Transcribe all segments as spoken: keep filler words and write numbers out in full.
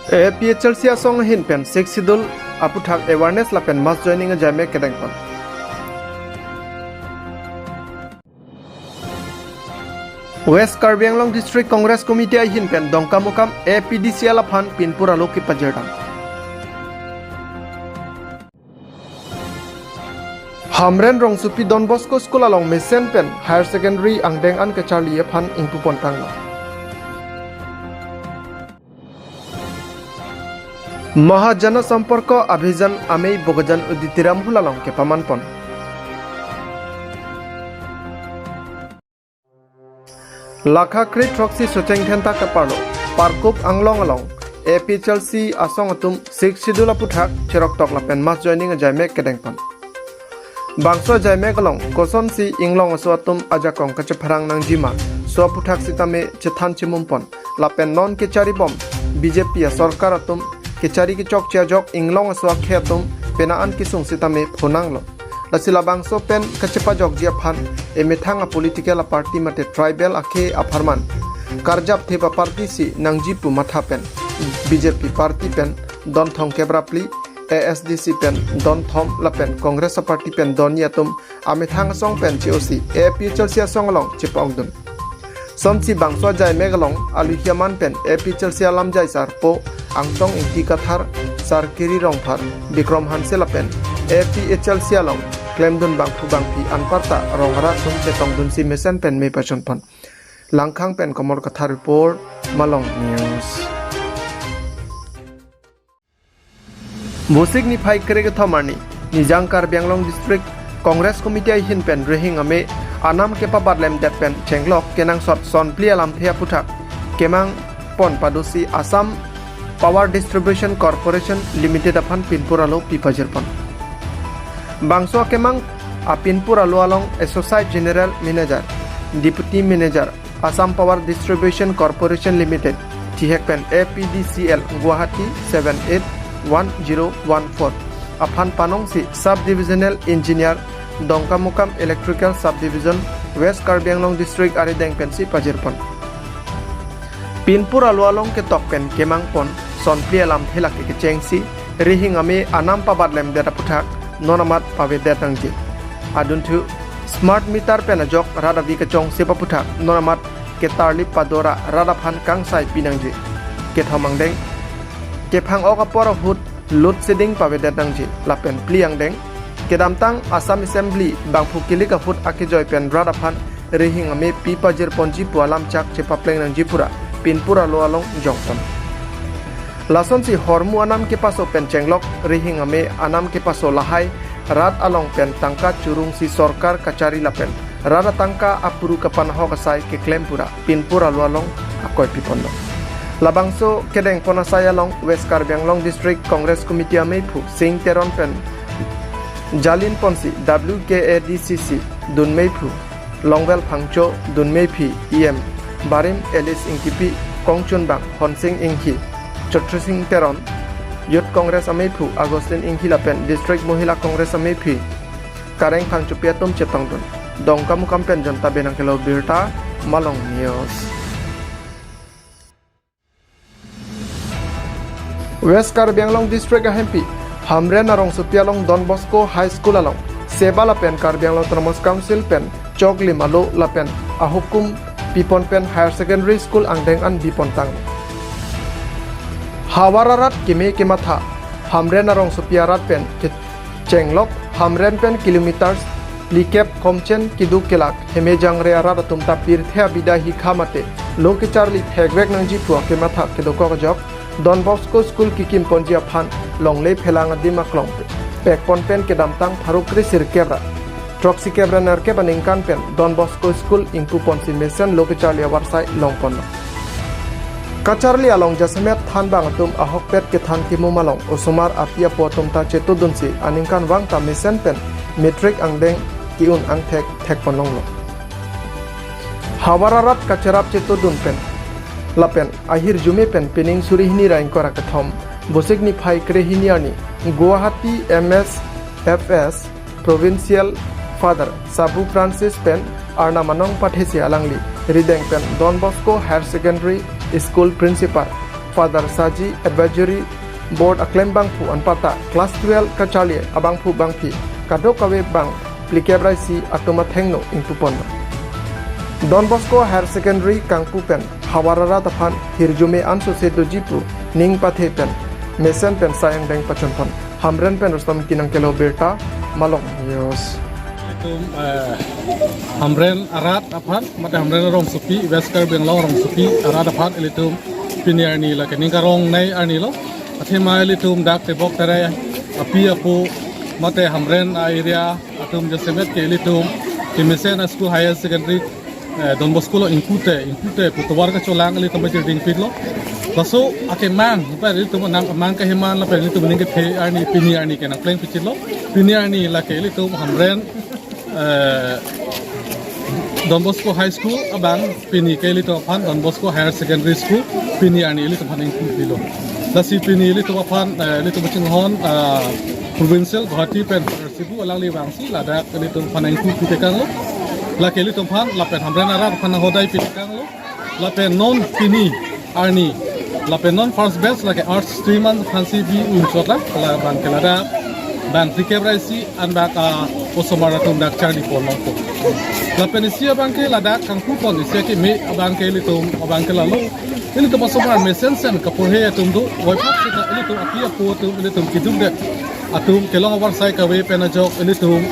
A P H L C asong ahin pen Sixth Schedule aputhak awareness lapen mass joining ajaimek kedengpon. West Karbi Anglong District Congress Committee ahin pen Dongkamukam A P D C L aphan pinpur alo kepajirdam. Hamren rongsopi Don Bosco School along mesen pen higher secondary angdeng an kacharli aphan ingpupon tanglo. Mahajana Samparko Abhiyan amei Bokajan Auditorium Hall along kepamanpon. Lakha kre throksi Socheng Dhenta kaparlo Parkup Anglong along A P H L C asong atum Sixth Schedule aputhak cheroktok lapen mass joining ajaimek kedengpon. Bangso ajaimek along kosonsi inglong aso atum ajakong kachepharang nangjima, so aputhak sitame chethan chemumpon lapen non kecharibom B J P asorkar atum kechari kechokche ajok inglong aso akhei atum pena an kesung sitame phonanglo. Lasi labangso pen kachepajokji aphan emethang a political a party mate tribal akhei apharman karjap thep a party si nangji pu matha pen B J P party pen don thomkep ra phli, A S D C pen don thom lapen Congress a party pen don ni atum amethang asong pen che-osi A P H L C asong along chepongdun. Sonsi bangso ajaimek along aluhi aman pen A P H L C alamjai sarpo Angtong Ingti Kathar, Sarkiri Rongphar, Bikrom Hanse lapen A P H L C along klemdun bangphu bangphi anparta rong arat atum chetongdunsi mesen pen mei pachonpon. Langkhang pen Komor Kathar report, Malong News. Bosik niphai krekethom arni, Nijang Karbi Anglong District Congress Committee ahin pen Rihing Amei anam kepabatlemdet pen chenglok kenangsot sonphli alamthe aputhak kemangpon padosi Assam Power Distribution Corporation Limited aphan pinpur alo pipajirpon. Bangso akemang apinpur alo along Associate General Manager, Deputy Manager, Assam Power Distribution Corporation Limited, chihek pen A P D C L Guwahati seven eight one zero one four aphan panongsi Sub Divisional Engineer Dongkamukam Electrical Subdivision West Karbi Anglong District arideng pensi pajirpon. Pinpur alo along ketok pen kemangpon sonphli alamthe lake kechengsi Rihing Amei anam pabatlemdet aputhak non amat pavedet nangji. Adunthu smart meter pen ajok rat avi kachongse aputhak non amat ketarlip padora rat aphan kangsai pinangji. Kethom angdeng, kephang-ok apor ahut load shedding pavedet nangji lapen phli angdeng, kedamtang Assam Assembly bangphu kilik ahut akejoi pen rat aphan Rihing Amei pipajirponji pu alamchak chepapleng nangji pura pinpur alo along jongpon. Lasonsi hormu anam kepaso pen chenglok Rihing Amei anam kepaso lahai rat along pen tangka churungsi sorkar kachari lapen rat atangka apuru kapanahok asai keklem pura pinpur alo along akoi piponlo. Labangso kedengpon asai along West Karbi Anglong District Congress Committee ameiphu Sing Teron pen jalinponsi W K A D C C dunmeiphu Longvel Phangcho, dunmeiphi E M Barim Alice Ingtipi, kongchunbang Honsing Inghi, Chotri Sing Teron, Youth Congress ameiphu Augustine Inghi lapen District Mohila Congress ameiphi Kareng Phangchopi atum chetongdun. Dongkamukam pen Jonta Benang kelo birta, Malong News. West Karbi Anglong District ahempi Hamren arongsopi along Don Bosco High School along SEBA lapen Karbi Anglong Autonomous Council pen choklim alo lapen ahukum pipon pen Higher Secondary School angdeng an bipon tang. Havar arat keme kematha Hamren arongsopi arat pen ke chenglok Hamren pen kilometers phlikep komchen keduk kelak hemejangre arat atum ta pirthe abida hikha mate lo kecharli thekvek nangji pu akematha kedokok ajok Don Bosco School kekimponji aphan longle phelang adim aklong pekpon pen kedamtang pharo kre sirkep ra throksi kep ra nerkep aningkan pen Don Bosco School ingpuponsi mesen lo kecharli avarsai longponlo. Kacharli along jasemet thanbang atum ahokpet kethan kemum along osomar api apo atum ta chetodunsi aningkanvang ta mesen pen matric angdeng ke-un angthek thekponlonglo. Havar arat kacherap chetodun pen lapen ahirjume pen pining suri hini ra ingkoi ra kethom Bosik niphai kre hini arni Guwahati M S F S Provincial Father Sabu Francis pen arnam anong pathesi alangli rideng pen Don Bosco Higher Secondary School Principal Father Saji, Advisory Board aklembangphu anparta class twelve kacharli abangphu bangphi kadokave bang phlikep ra isi atum athengno ingpupon. Don Bosco Higher Secondary kangpu pen havar arat aphan hirjume ansose doji pu ning pathe pen mesen pen sai angdeng pachunpon. Hamren pen Rustom Kinang kelo birta, Malong News. Ilitum, eh, Hamren arat aphan, mate Hamren rongsopi, West Karbi Anglong rongsopi arat aphan ilitum pini arni lake ning karong nei arni lo. Athema ilitum dak tebok tere api apo mate Hamren a-area atum jasemet ke ilitum kemesen a-school, higher secondary, eh, Don Bosco lo ingkute, ingkute pu tovar kacholang ilitum bajir dingpik lo. Laso akemang, pa ilitum nang amang kaheman lapen ilitum ning kethe arni pini arni ke nangpleng pichit lo. Pini arni lake ilitum Hamren, eh, Don Bosco High School abang pini ke ilitum aphan Don Bosco Higher Secondary School pini arni ilitum aphan ingkupilo. Lasi pini ilitum aphan, eh, ilitum chinghon, ah, Provincial Guwahati pen Sibu alangli vangsi ladak ilitum aphan ingkupi tekang lo. Lake ilitum aphan lapen Hamren arat aphan nanghodai pi tekang lo. Lapen non pini arni lapen non first batch lake arts stream an aphansi bi-un chot lang, la abang ke ladak bang phlikep ra isi an bak, ah, osomar atum dak charlipon longpo. Lapen isi abang ke ladak kangpupon isi akeme abang ke ilitum abang ke lalo. Ilitum osomar mesen sen kaporhe atum do, voiphak seta ilitum api apo atum ilitum keduk det atum kelong avarsai kave pen ajok ilitum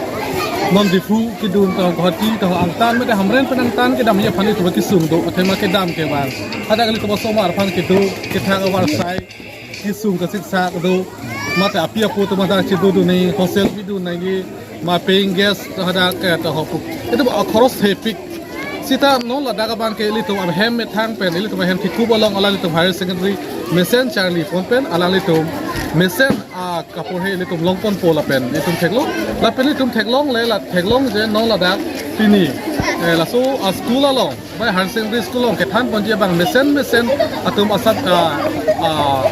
non Diphu kedun ta Guwahati ta angtan mate Hamren pen angtan kedam ya aphan ilitum kesung do, athema kedam kevang. Hadak ilitum osomar aphan keduk kethak avarsai kesung kasiksak do, mate api apo atum hadak chedodun nangji, hostel pidun nangji, ma paying guest hadak ke ta hopu. Ilitum akhoros hepik. Seta non ladak abang ke ilitum ahem methang pen, ilitum ahem kekup along alangtum higher secondary mesen charlipon pen alanglitum mesen akaporhe ilitum longponpo lapen ilitum theklong. Lapen ilitum theklongle la theklongje non ladak pini, eh, laso a-school along, bai higher secondary school along kethanponji abang mesen mesen atum asat, ah, ah,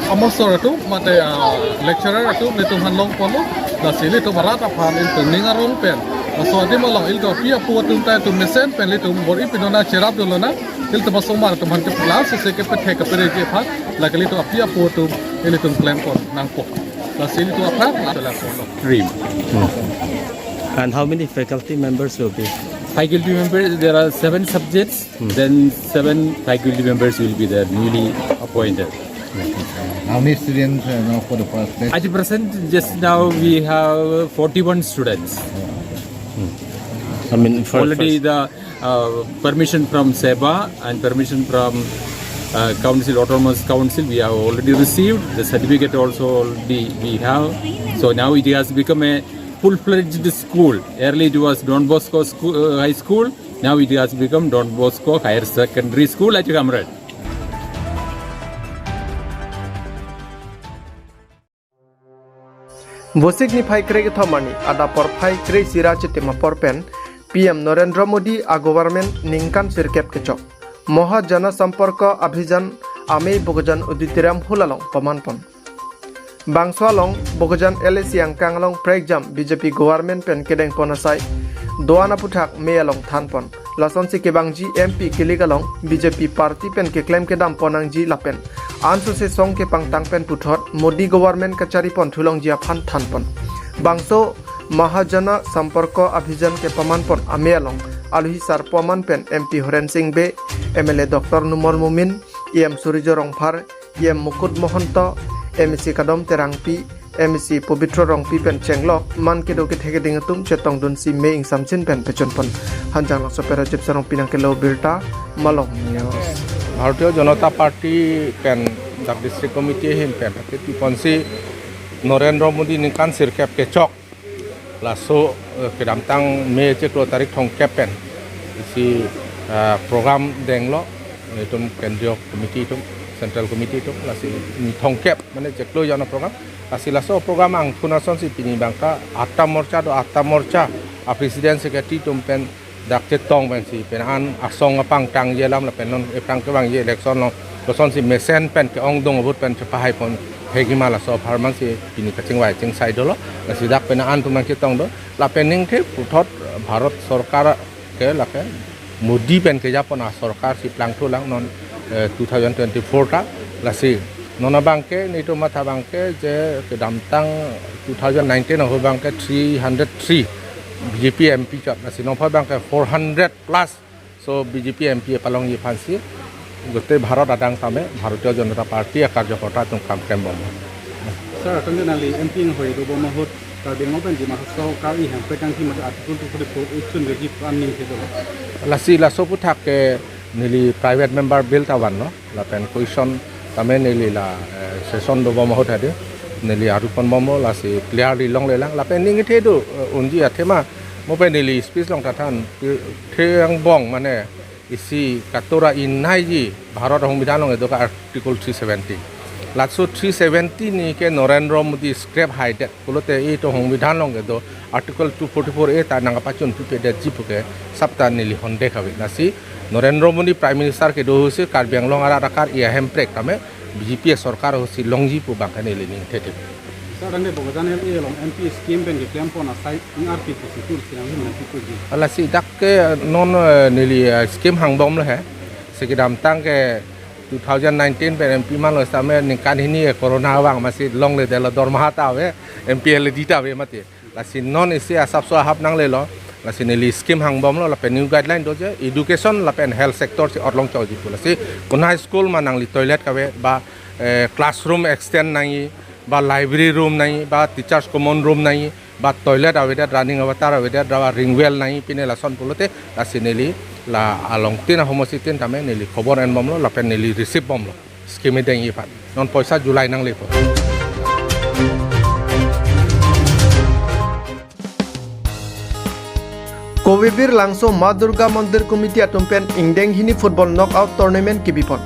amosor atum mate, ah, lecturer atum ilitum aphan longponlo. Lasi ilitum arat aphan ilitum ning arong pen, laso adim along ilitum api apo atum ta ilitum mesen pen ilitum bor-i pidun nang, cherapdun lonang. Ilitum osomar atum aphan ke laso se kepethek kepereji aphan lake ilitum api apo atum ilitum klempon nangpo. Lasi ilitum aphan la la kono. Stream. And how many faculty members will be? Faculty members, there are seven subjects, then seven faculty members will be there, newly appointed. How many students, uh, now for the first batch? At the present, just now we have forty-one students. I mean, for already first the, uh, permission from SEBA and permission from, uh, Council, Autonomous Council, we have already received. The certificate also already we have. So now it has become a full-fledged school. Earlier it was Don Bosco School, uh, High School. Now it has become Don Bosco Higher Secondary School at Hamren. Vosik niphai krekethom arni adap porphai kre-isi ra chitim apor pen P M Narendra Modi a-government ningkan sirkep kechok Mahajana Samparka Abhiyan amei Bokajan Auditorium Hall along pamanpon. Bangso along Bokajan L A C angkang along prekjam B J P government pen kedengpon asai do-an aputhak mei along thanpon. Lasonsi kevangji M P kilik along B J P party pen keklem kedampon nangji lapen ansose song kepangtang pen puthot Modi government kacharipon thulongji aphan thanpon. Bangso Mahajana Samparka Abhiyan kepamanpon amei along aluhi sarpo aman pen M P Horen Sing Bey, M L A Doctor Numal Momin, E M Surijo Rongphar, E M Mukut Mahanta, M A C Kadom Terangpi, M A C Pobitro Rongpi pen chenglok man kedo kethe keding atum chetongdunsi mei ingsamjin pen pechunpon. Hanjanglangso pen Rajib Sarong Pinang kelo birta, Malong News. Bharatiya Janata Party pen dak district committee ahin pen kepiponsi Narendra Modi ningkan sirkep kechok. Laso, eh, kedamtang May chiklo tarik thomkep pen isi, eh, program denglo, itum kendriya committee atum, central committee atum, lasi ni thomkep mane chiklo jana program. Lasi laso program angthun asonsi pini abangke atta morcha do, atta morcha a-president secretary atum pen dak chetong pensi pen an asong apangtangji alam lapen non ephrang kevangji election along kosonsi mesen pen ke-ongdung ahut pen chepahaipon hegima laso apharmansi pini kachingvai chingsai dolo. Lasi dak pen an atum nangchetong do lapen ningke puthot Bharat Sorkar ke lake Modi pen kejapon a-sorkar si plangthulang non, eh, two thousand twenty-four ta. Lasi non abangke nelitum matha abangke je kedamtang two thousand nineteen ahut abangke three hundred three B J P M P chot, lasi non aphan abangke four hundred plus. So B J P M P palongji aphansi gote Bharat adang tame Bharatiya Janata Party akarjokorta atum kam klembom. Sir, atangte nangli M P anghoi dobom ahut Karbi Anglong pen Dima Hasao kar-i hemprek kangthi mate Article two forty-four A chun veji pu an ningje dolo. Lasi laso aphuthak ke neli private member bill ta vanlo, lapen question tame neli la, eh, session dobom ahut hadi neli aru ponbomlo, lasi clearly longlelang lapen ning ithe do, eh, unji athema mo pen neli speech along ta than, the angbong mane isi katora inai ji Bharat Songbidhan along kedo ke Article three seventy. Laso three seventy ni ke Narendra Modi scrap haidet pulote itum Songbidhan along kedo Article two forty-four A ta nangkapachun pipedetji puke sapta neli hondek ave. Lasi Narendra Modi Prime Minister kedo ahutsi Karbi Anglong arat akar-i ahemprek tame B J P sorkar ahutsi longji pu abangke neli ning thekthe. Sir, atangte Bokajan L A along M P scheme pen keklempon asai ing arpi pusi tul sinang him nangpi puji. Lasi dak ke non, eh, neli, eh, scheme hangbomlo he. Si kedamtang ke two thousand nineteen pen M P manlo sitame ningkan hini, eh, corona vang masi longledetlo, dormaha ta ave, M P L A D ta ave mati. Lasi non isi asapso ahap nanglelo. Lasi neli scheme hangbomlo lapen new guideline do je education lapen health sector si orlong chokji pu. Lasi konat school ma nangli toilet kave ba, eh, classroom extend nangji ba library room nangji ba teachers common room nangji ba toilet avedet, running water avedet, ba ring well nangji pine lason pulote lasi neli la along tin ahomositin tame neli khobor enbomlo lapen neli receive bomlo scheme dengji aphan. Non poisa July nanglepo. Kovebirlangso Ma Durga Mandir Committee atum pen ingdeng hini football knockout tournament kebipon.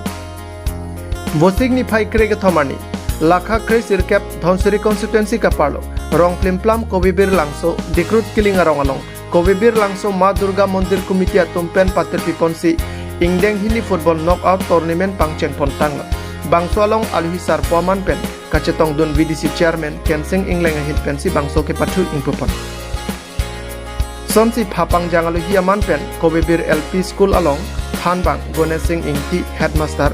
Vosik niphai kre kethom arni, lakha kre sirkep Dhansiri constituency kaparlo, Rongplimplam Kovebirlangso Dikrut Kiling arong along Kovebirlangso Ma Durga Mandir Committee atum pen patirpiponsi ingdeng hini football knockout tournament pangchengpon tanglo. Bangso along aluhi sarpo aman pen kachetongdun V D C chairman Kensing Engleng ahin pensi bangso kepathu ingpupon. Sonsi phapangjang aluhi aman pen Kovebir L P School along thanbang Gonesh Singh Ingti, headmaster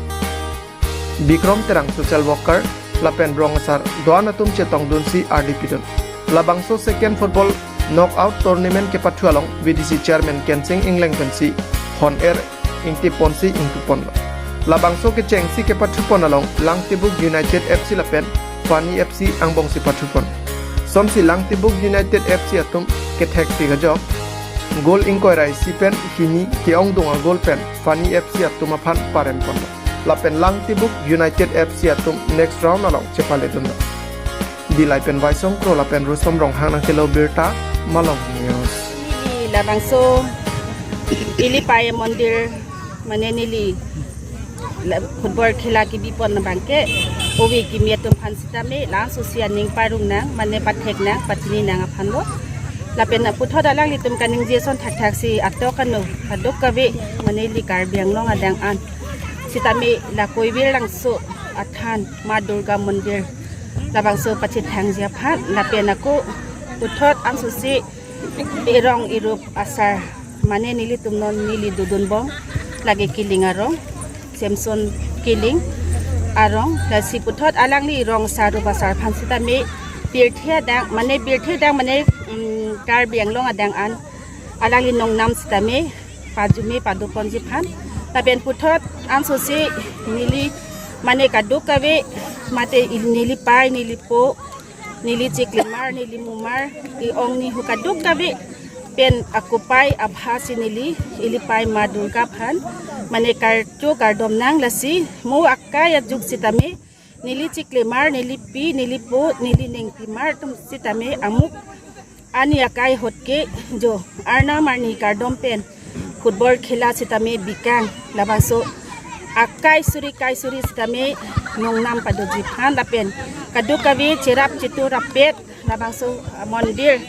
Bikrom Terang, social worker, lapen rong asar do-an atum chetongdunsi ardi pidun. Labangso second football knockout tournament kepathu along V D C chairman Kensing Engleng pensi hon er ingtiponsi ingpuponlo. Labangso kechengsi kepathupon along Langtibuk United F C lapen Fani F C angbongsi pathupon. Sonsi Langtibuk United F C atum kethektik ajok goal ingkoi ra isi pen hini ke-ongdung a-goal pen Fani F C atum aphan paremponlo. Lapen Langtibuk United F C atum next round along chepaledunlo. Dillai pen Vaisong Kro lapen Rustom Ronghang nangkelo birta, Malong News. Ili labangso ili pai mondir mane neli la football khela kebipon abangke ove kimi atum aphan sitame laso si aning parong nang mane pathek nang pachini nang aphanlo. Lapen puthot alanglitum kaningje ason thakthak si atok ano kadokave mane ili Karbi Anglong adang an sitame la Kovebirlangso athan Ma Durga Mandir labangso pachethangji aphan lapen ako puthot ansosi erong erup asar mane nelitum non neli dodunbom lake Kiling arong, Samson Kiling arong, lasi puthot alangli rong asar rup asar aphan sitame pirthe adang mane pirthe adang mane, mm, Karbi Anglong adang an alangli nongnam sitame pajume padoponji aphan. Lapen puthot ansosi neli mane kadokave mate neli pai neli po neli chiklimar neli mumar i-ong nihu kadokave pen akopai abha si neli ili pai Ma Durga aphan mane karcho kardom nang lasi mo akai ajuk sitame neli chiklimar neli pi neli po neli ningpimar atum sitame amuk ani akai ahut ke jo arnam arni kardom pen football khela sitame bikang labangso akai suri kai suri sitame nongnam padoji aphan lapen kadokave cherap chetur rapet labangso, ah, mondir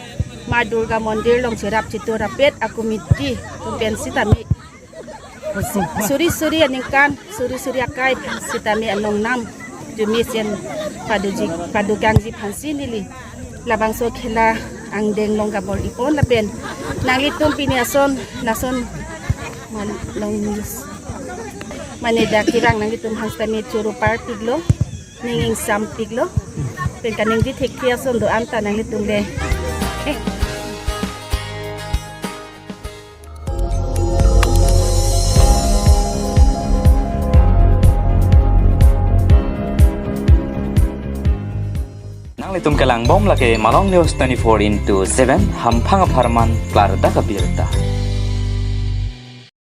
Ma Durga Mandir along cherap chetur rapet a committee atum pen sitame suri suri aningkan suri suri akai sitame anongnam jumisen padoji padokangji aphansi neli labangso khela angdeng along kabor-ipon lapen nanglitum pini ason lason Malong News. Mane dak kerang nanglitum aphan sitame choro parpiklo, ning ingsampiklo. Pen kaningje thekthe ason do-an ta nanglitum le. Eh. Nanglitum kelang bom lake Malong News twenty-four into seven, hamphang apharman klardak abirta.